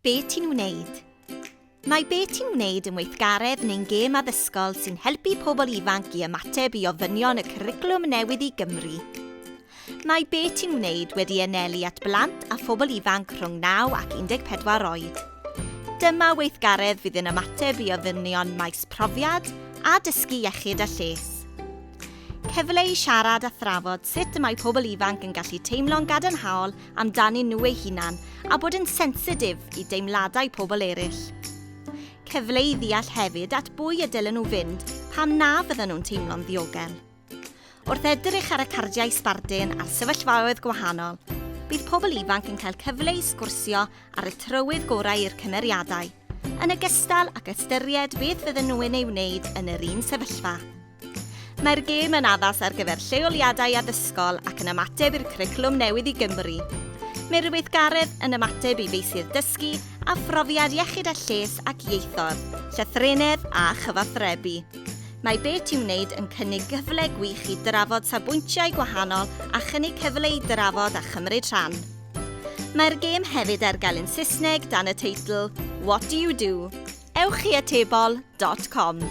Be ti'n wneud? Mae Be ti'n wneud yn weithgaredd neu'n gêm addysgol sy'n helpu pobl ifanc i ymateb i ofynion y cwricwlwm newydd i Gymru. Mae Be ti'n wneud wedi anelu at blant a phobl ifanc rhwng 9 ac 14 oed. Dyma weithgaredd fydd yn ymateb i ofynion maes profiad a dysgu iechyd a lles. Cyfle i siarad a thrafod sut y mae pobl ifanc yn gallu teimlo'n gadarnhaol amdanyn nhw eu hunan a bod yn sensitif i deimladau pobl eraill. Cyfle i ddeall hefyd at bwy y dylen nhw fynd pam na fydden nhw'n teimlo'n ddiogel. Wrth edrych ar y cardiau sbardun a'r sefyllfaoedd gwahanol, bydd pobl ifanc yn cael cyfle i sgwrsio ar y trywydd gorau i'r cymeriadau, yn ogystal ag ystyried beth fydden nhw'n ei wneud yn yr un sefyllfa. Mae'r gêm yn addas ar gyfer lleoliadau addysgol ac yn ymateb i'r cwricwlwm newydd i Gymru. Mae'r weithgaredd yn ymateb i feysydd dysgu a phrofiad iechyd a lles ac ieithoedd, llythrennedd a chyfathrebu. Mae Be Ti'n Wneud yn cynnig cyfle gwych i drafod safbwyntiau gwahanol a chynnig cyfle i drafod a chymryd rhan. Mae'r gêm hefyd ar gael yn Saesneg dan y teitl What Do You Do? Ewch i atebol dot com.